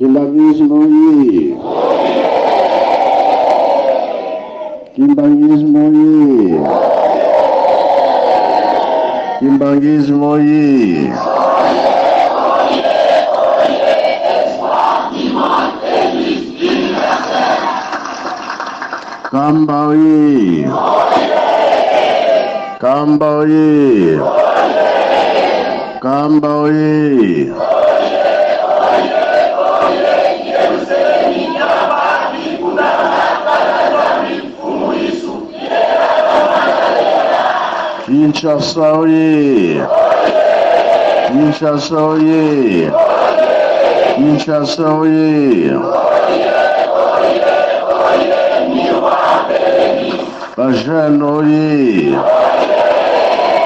Kimbanguisme oye! Kimbanguisme oye! Kimbanguisme oye! Kamba oye! Kamba oye! Kamba oye! Kinshasa oye! Kinshasa oye! Kinshasa oye! Ba jeune oye!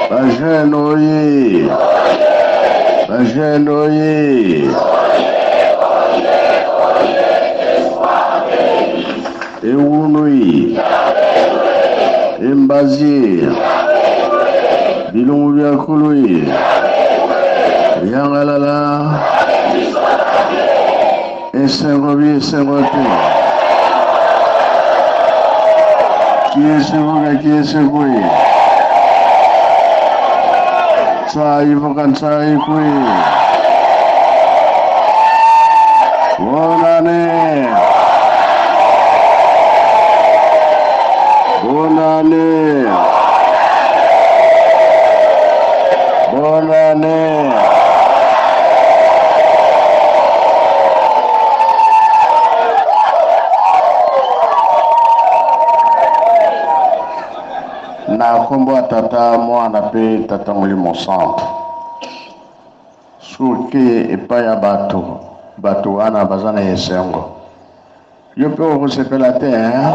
Ba jeune oye! Ba jeune oye! Ewunui! Embazi! Bilungu bya kului! Yangalala! Esengo bi esengo te. Kiese voka kiese kui. Tsai voka tsai kui. Bonane. Bonane. Bonane. Na nkombo ya Tata, Mwana mpe Tata Molimo Santu. Soki epai ya bato, bato wana baza na esengo, yo mpe okosepela te hein?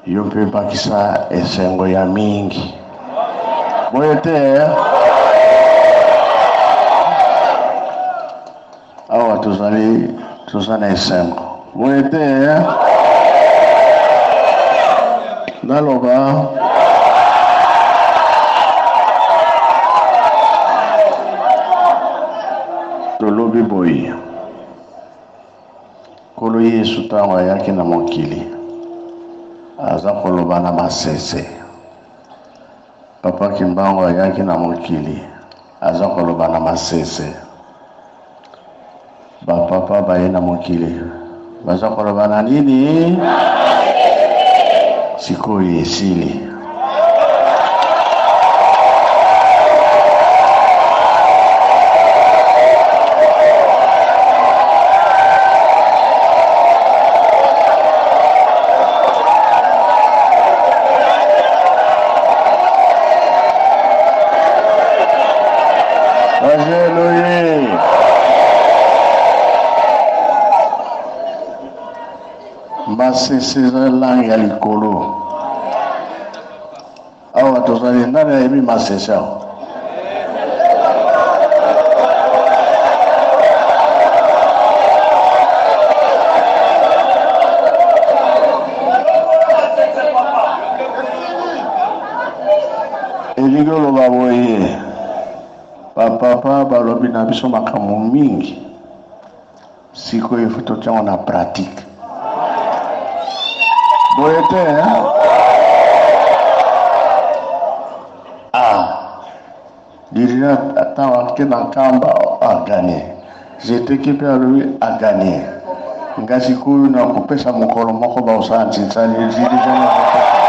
Yo mpe bakisa esengo ya mingi. Boye te? Awa tozali toza na esengo. Boye te? Naloba tolobi boye. Nkolo Yesu ntango ayaki na mokili, aza koloba na masese. Papa Kimbangu ayaki na mokili, aza koloba na masese. Ba papa baye na mokili, baza koloba na nini? Sikoyo esili. Masese eza langue ya likolo. Awa tozali nani ayebi masese awa? Elingi oloba boye, bapapa balobi na biso makambo mingi. Sikoyo il faut totia yango na pratique. Boye te hein? Ah, dirigeant ata ake na Nkamba a gagné. Zeteki mpe alobi a gagné. Nga sikoyo nakopesa mokolo moko bakosala nsinsani dirigeant nakopesa.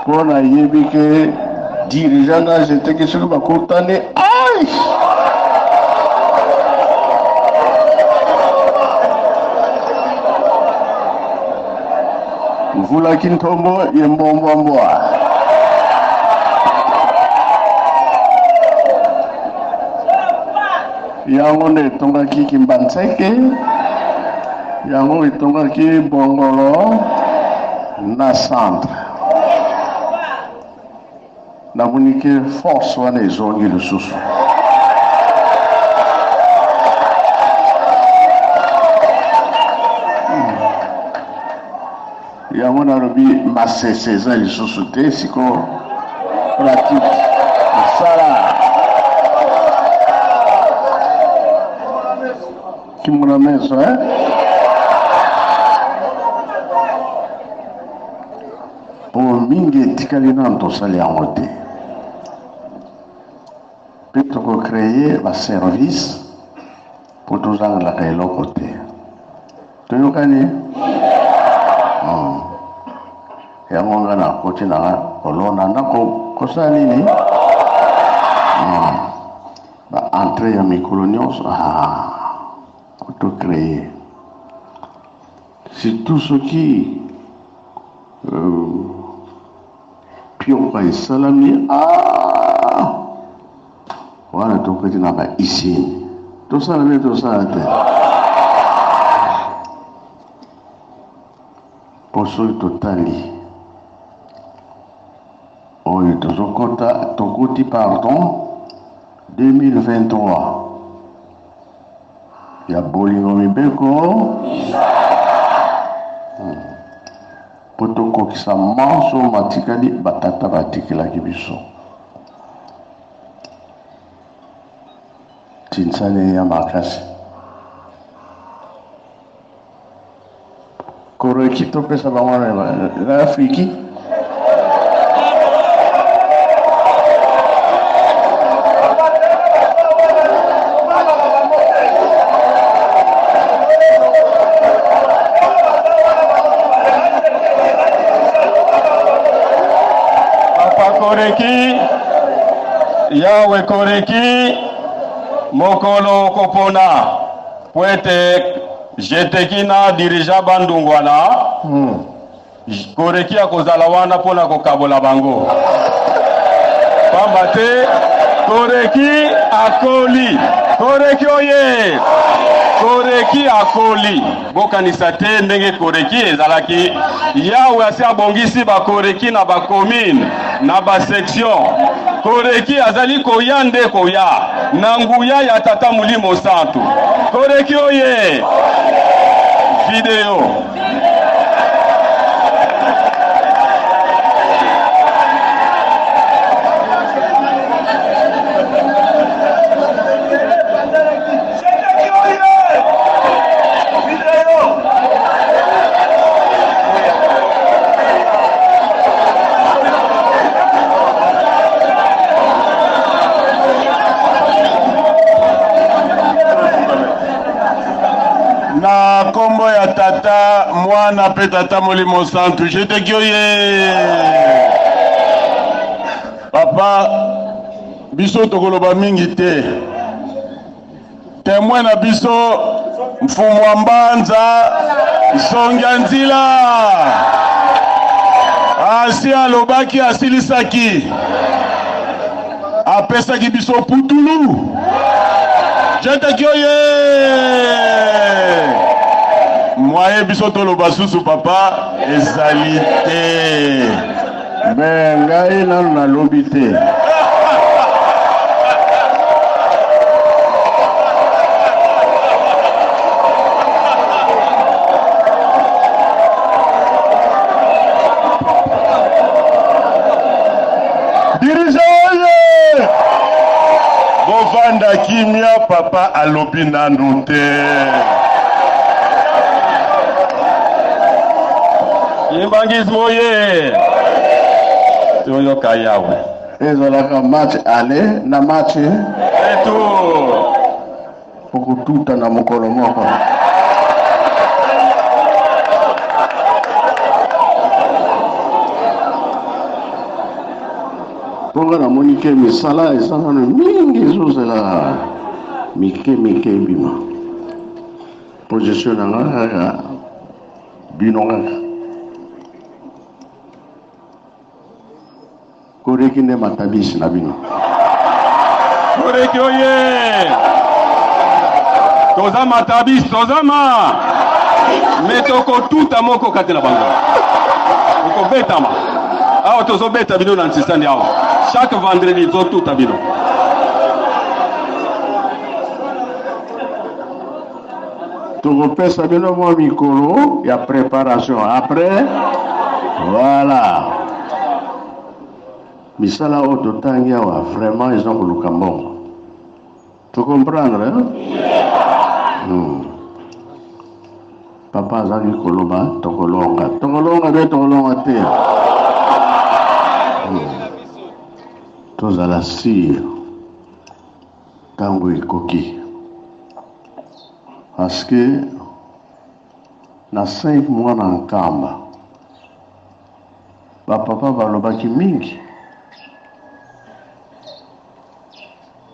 Mpo nayebi ke dirigeant na jeteki soki bakutani ai mvula kintombo ye mbombwambwa. Yango nde etongaki Kimbanseke, yango etongaki Bongolo na centre. Namoni ke force wana ezongi lisusu. Yango nalobi masese eza lisusu te sikoyo pratique mosala kimona meso eh? Po mingi etikali nanu tosali yango te pe toko creer ba service po tozangelaka eloko te. Toyokani? Hmm. Yango nga nakoti na kolona na kosala nini? Hmm. Ba entrée ya mikolo nyonso ah, to créer surtout soki euh, pioka esalami ah! Wana tokoti na ba usine tosala nde tosala te mpo soki totali oyo tozokota tokoti pardon 2023 ya bolingo mibeko mpo tokokisa manso matikali batata batikelaki biso. Tinsani ya makasi. Koreki topesa bango na Afriki. Papa Koreki, Yawe Koreki, mokolo okopona po ete jeteki na dirija bandungwana hmm. Koreki akozala wana mpo na kokabola bango, pamba te Koreki akoli. Koreki oye! Koreki akoli. Bokanisa te ndenge Koreki ezalaki. Yawe asi abongisi bakoreki na bakomine, na basection. Koreki azali koya nde koya na nguya ya Tata Molimo Santu. Koreki oye! Video. Na kombo ya Tata, Mwana pe Tata Molimo Santu, je te kioye. Papa, biso tokoloba mingi te. Temoin na biso Mfumu wa Mbanza Nsongia Nzila asi alobaki, asilisaki, apesaki biso putulu. Jeteki oye! Mwaye biso toloba susu papa ezali te. Me ngai nanu nalobi te. Dirigeant oye! Bovanda kimia papa alobi nanu te. Kimbangisme oye! Toyoka Yawe. Ezalaka match aller na match retour. Okotuta na mokolo moko. Mpo nga namoni ke misala eza nano mingi ezozela mike mike ebima. Position na nga kaka bino kaka. Koreki nde matabisi na bino. Koreki oye! Toza matabisi, toza ma me tokotuta moko kati na bango. Okobetama. Awa tozobeta bino na nsisani awa. Chaque vendredi tozotuta bino. Tokopesa bino mwa mikolo ya preparation après voilà. Misala oyo totangi awa vraiment eza koluka mbongo. To comprendre hein? Papa azali koloba tokolonga. Tokolonga be tokolonga te. Tozala sire ntango ekoki. Parce que na 5 mois na Nkamba ba papa balobaki mingi.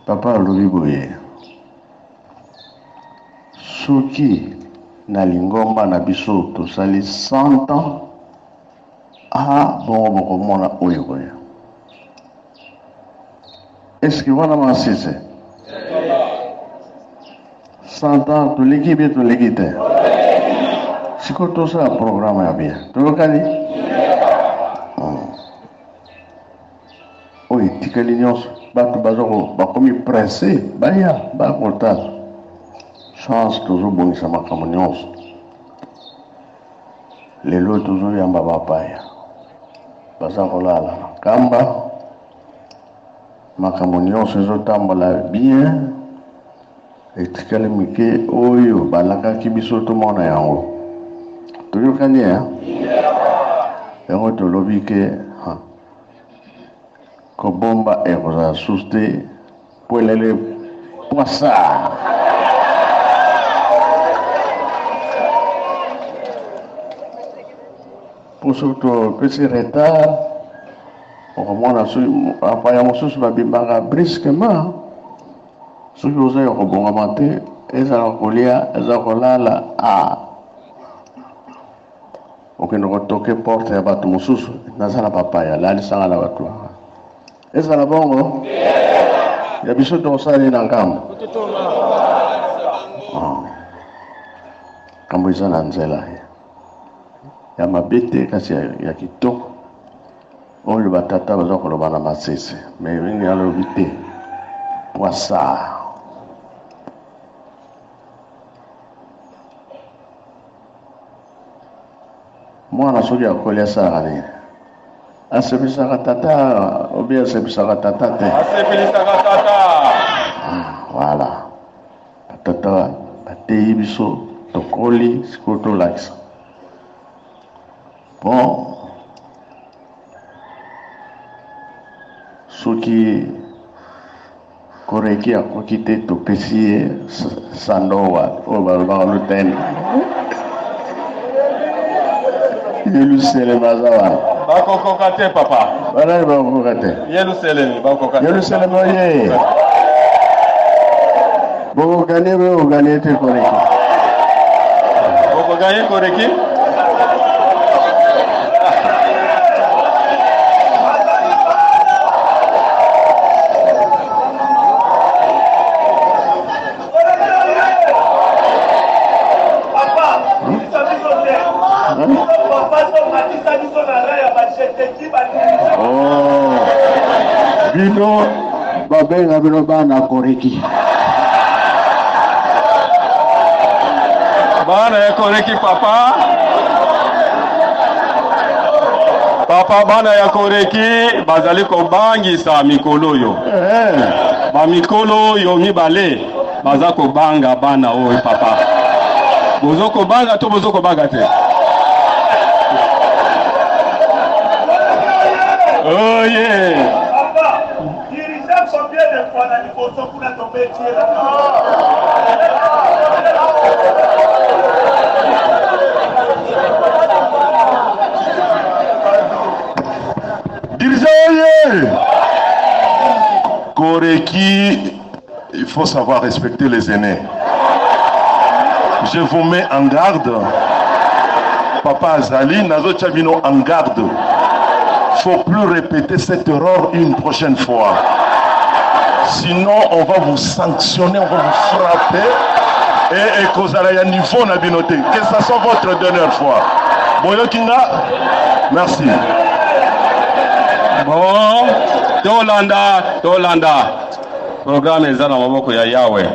Papa alobi boye, soki na lingomba na biso tosali 100 ans, ah bongo bokomona oyo ekoya. Est-ce que wana masese? 100 ans toleki bien toleki te? Sikoyo tosala programme ya bien. Toyokani? Oyo etikali nyonso bato baza bakomi presse baya bakotala chance tozobongisa makambo nyonso. Lelo tozoyamba bapaya baza kolala na Nkamba, makambo nyonso ezotambola bien, etikali mike oyo balakaki biso tomona yango. Toyokani hein? Yango tolobi ke kobomba ekozala susu te pwelele pwasa. Po soki topesi retard okomona soki bapaya mosusu babimaka brusquement, soki oza ya kobongama te, ezala kolia eza kolala, okende kotoke porte ya bato mosusu, naza na bapaya, lalisanga na bato wana. Ezala bongo ya biso tokosala nini na ngambo? Ngambo eza na nzela ya mabe te, kasi ya kitoko oyo batata baza koloba na masese, mais mingi alobi te poisa. Mwana soki akoli asalaka nini? Asepelisaka tata obi asepelisaka tata te? Asepelisaka tata. Voilà. Tata bateyi biso tokoli sikoyo tolakisa. Bon, soki koreki akoki te topesi ye sandowa oyo balobaka lutene. Yelusalemi aza wana. Bakokoka te papa. Banani bakokoka te? Yelusalemi bakokoka te. Yelusalemi oye. Bokoganye bokoganye te koreki. Bokoganye koreki? Bino babenga bino bana koreki. Bana ya koreki papa. Papa bana ya koreki bazali kobangisa mikolo oyo. Ba mikolo oyo mibale baza kobanga bana oyo papa. Bozo kobanga to bozo kobanga te? Oh yeah. Papa, dirigeant combien de fois na liboso kuna tobeti ye na Dirigeant oye! Koreki, il faut savoir respecter les aînés. Je vous mets en garde. Papa Azali, nazo tia bino en garde. Faut plus répéter cette erreur une prochaine fois. Sinon, on va vous sanctionner, on va vous frapper. Et ekozala ya niveau na bino te. Que ça soit votre dernière fois. Boyoki nga? Merci. Bon, tolanda, tolanda. Programme eza na maboko ya Yahweh.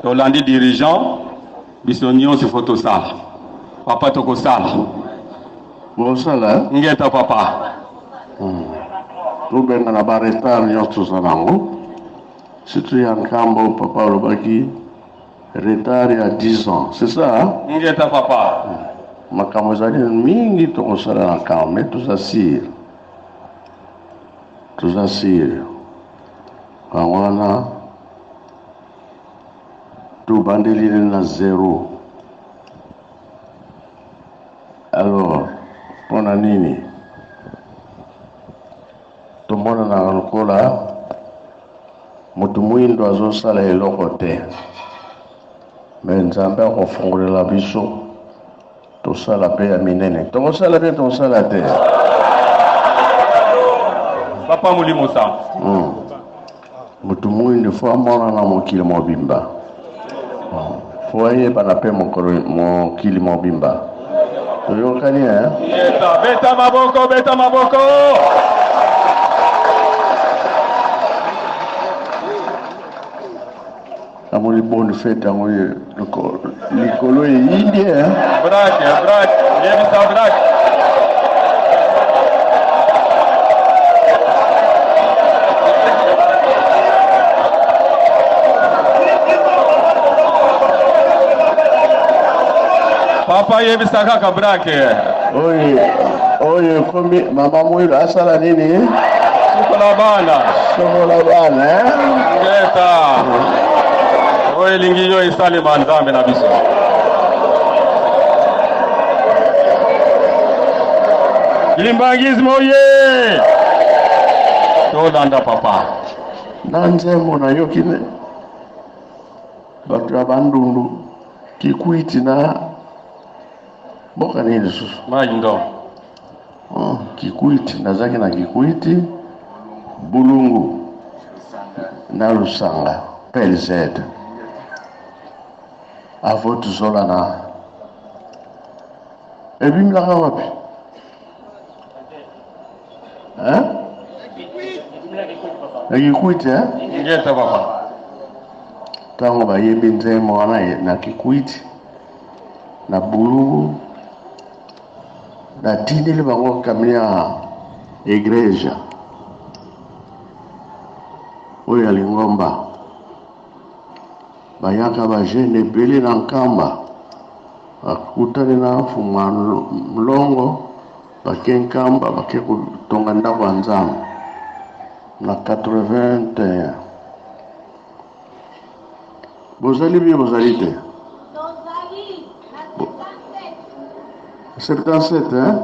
Tolandi dirigeant, biso nyonso faut tosala. Papa tokosala. Bosala? Ngeta papa. Tobenga na ba retard nyonso toza nango. Surtout ya nkambo papa alobaki retard ya 10 ans. C'est ça, hein? Ngeta papa. Makambo ezali mingi tokosala na nkambo, mais toza sire. Toza sire. Yango wana tobandeli na zero. Alors, mpona nini tomonanaka lokola moto mwindo azosala eloko te, me Nzambe akofungolela biso tosala mpe ya minene. Tokosala mpe tokosala te. Papa Molimo Santu. Moto mwindo fo amonana mokili mobimba, fo ayebana mpe mokili mobimba. Toyokani, eh? Ngeta, beta maboko, beta maboko. Namoni bonne fête yango likolo eyindi, eh? Brak, brak, yebisa brak. Papa yebisa kaka brak. Oyo oyo ekomi mama Mwilu asala nini? Sukola bana. Sokola bana, eh? Ngeta. Oyo elingi yo esalema Nzambe na biso. Kimbanguisme oye! Tolanda papa. Na nzembo nayoki ne bato ya Bandundu, Kikwiti na mboka nini lisusu? Mai ndo. Oh, Kikwiti, nazalaki na Kikwiti, Bulungu na Lusanga, PLZ avo tuzola na ebimilaka wapi, hein? Na Kikwiti, hein? Ngeta papa. Ntango bayembi nzembo wana na Kikwiti na Bulungu, natindeli bango camion ya igreja oyo ya lingomba. Bayaka bajeune ebele na Nkamba, bakutani na mfumu Mlongo, bake Nkamba, bake kotonga ndako ya Nzambe na 81. Bozali bien? Bozali te? 77, hein?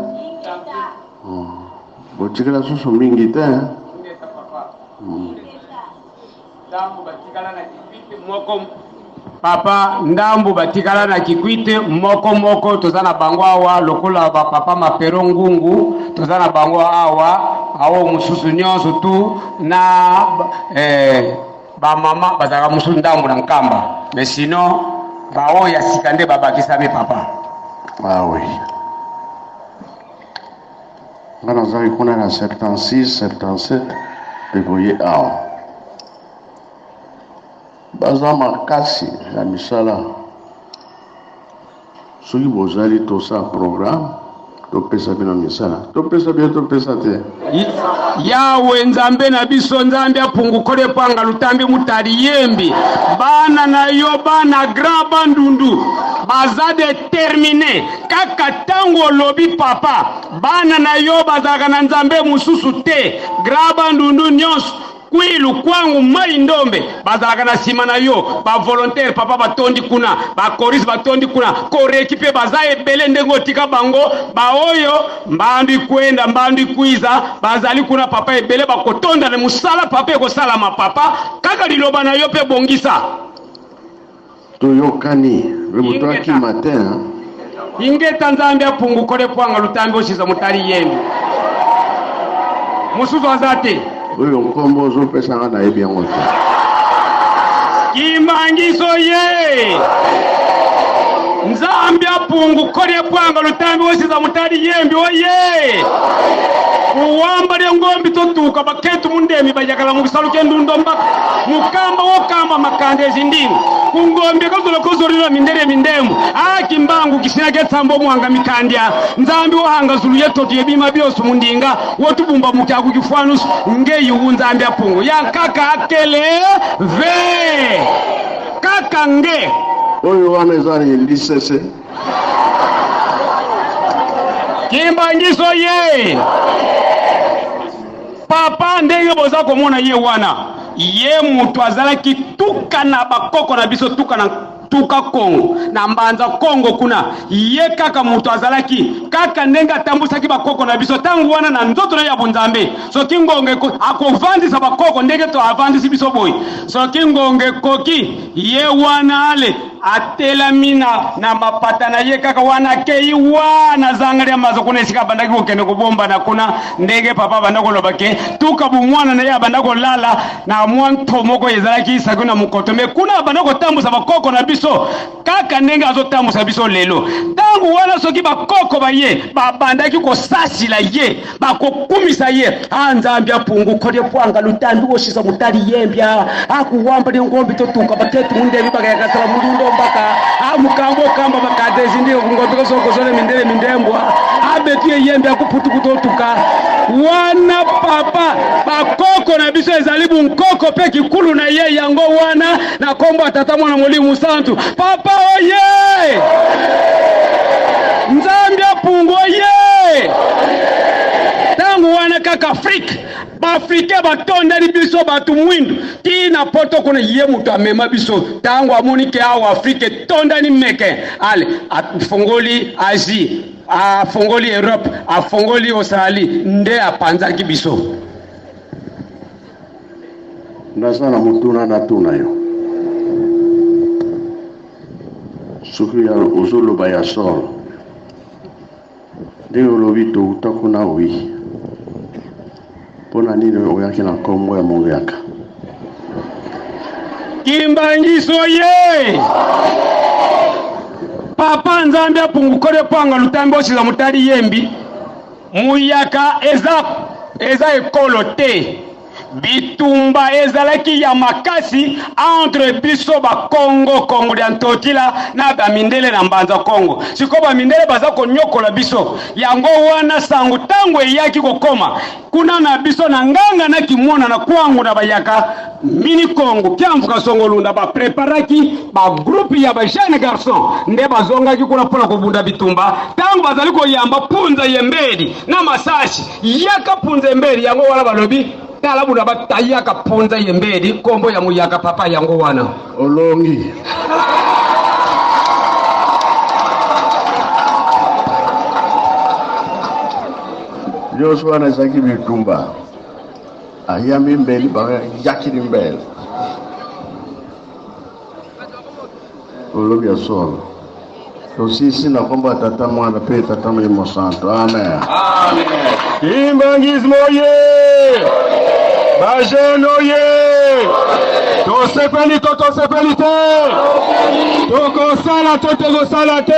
Botikala susu mingi te, hein? Ndambo batikala na Kikwite moko papa, ndambo batikala na Kikwite moko moko. Toza na bango awa lokola bapapa Mapero Ngungu, toza na bango awa awo. Mosusu nyonso tu na bamama bazalaka mosusu ndambo na Nkamba, mais sinon baoyo ya sika nde babakisami papa. Ah oui, nga nazalaki kuna na 76, 77 mpe boye awa baza makasi na misala. Soki bozali, tosala programme, topesa bino misala, topesa bino, topesa te. Yawe Nzambe na biso, Nzambe apungukole epanga lutambi mutali yembi, bana na yo, bana Grand Bandundu baza déterminé. Kaka ntango olobi papa, bana na yo bazalaka na Nzambe mosusu te. Grand Bandundu nyonso. Kwilu, Kwangu, Mai Ndombe bazalaka na sima na yo, ba volontaire papa batondi kuna, ba choriste batondi kuna, koreki pe baza ebele ndenge otika bango, ba oyo Mbandu Kwenda, Mbandu Kwiza bazali kuna papa ebele bakotonda na mosala papa ekosalama papa, kaka liloba na yo pe bongisa. Toyokani, me moto akima te hein. Ingeta Nzambe apungu kole pwanga lutambi oshiza mutali yembi. Mosusu aza te. Oyo nkombo ozopesa nga nayebi yango te. Kimbangiso ye. Nzambe apungu kole pwanga lutambi oshiza mutali yembi oye. Kuwamba lya ngombi totuka baketu mundemi bayakala mukisalu ke ndundo mbaka mukamba wokamba makanda ezindinga kungombe kozolo kozolila mindele mindemu akimbangu kisina ketsambo mwanga mikandya nzambi wohanga zulu yetoto yebima byosu mundinga wotubumba mukyaku kifwanusu ngeyi wu nzambi apungu yankaka akele ve kaka nge Oyo wana eza lisese. Kimbangiso ye papa ndenge boza komona ye wana ye moto azalaki tuka na bakoko na biso tuka na tuka Kongo na mbanza Kongo kuna ye kaka moto azalaki kaka ndenge atambusaki bakoko na biso ntango wana na nzoto na ya bonzambe soki ngonga akovandisa bakoko ndenge to avandisi biso boye soki ngonga ekoki ye wana ale Atelami na, na mapata na ye kaka wana, akei wana zanga lya mazo kuna esika abandaki kokende kobombana kuna, ndenge papa abanda koloba ke tuka bomwana na ye abanda kolala na mwa nto moko ezalaki saki na mokoto, me kuna abanda kotambusa bakoko na biso kaka ndenge azotambusa biso lelo. Ntango wana soki bakoko baye babandaki kosasila ye bakokumisa ye a nzambi apungu kholye pwanga lutambi woshisa mutali yembya akuwamba lingombi totuka baketu mundevi bakayakasala mulundo mbaka a mukambo okamba bakadezi ndiyo kungombi kosokozole mindele mindembwa abetu ye yembe akuputuku totuka wana papa bakoko na biso ezali bunkoko mpe kikulu na ye yango wana na kombo ya tata mwana molimo santu papa oye nzambe apungu oye ntango wana kaka afrike baafrike batondeli biso bato mwindu ti na poto kuna ye moto amema biso ntango amoni ke awa afrike etondani meke ale afongoli asie afongoli europe afongoli australie nde apanzaki biso Naza na motuna natuna yo. Soki ozoloba ya solo ndenge olobi touta kuna wi mpo na nini oyaki na nkombo ya Muyaka? Kimbangiso ye papa nzambe apungukole pwanga lutambi oshiza mutali yembi Muyaka eza eza ekolo te. Bitumba ezalaki ya makasi entre biso ba Kongo, Kongo dia Ntotila na ba mindele na Mbanza Kongo. Sikoyo ba mindele baza konyokola biso. Yango wana sango tango eyaki kokoma kuna na biso na nganga na kimona na kwangu na bayaka mini Kongo Kiamvu Kasongo Lunda ba preparaki ba groupe ya ba jeune garçon nde bazongaki kuna mpona kobunda bitumba. Tango bazali koyamba punza yembeli na masasi yaka punza yembeli yango wana balobi tala buna batayaka punza yembeli kombo ya muyaka papa yango wana olongi nyonso wana ezalaki bitumba ayambi mbeli bayakili mbele Olobi ya solo. Tosisi na kombo ya Tata Mwana pe Tata Molimo Santo. Amen. Amen. Kimbangisme oye! Ba jeune oye! Tosepeli to tosepeli te? Tokosala to tokosala te?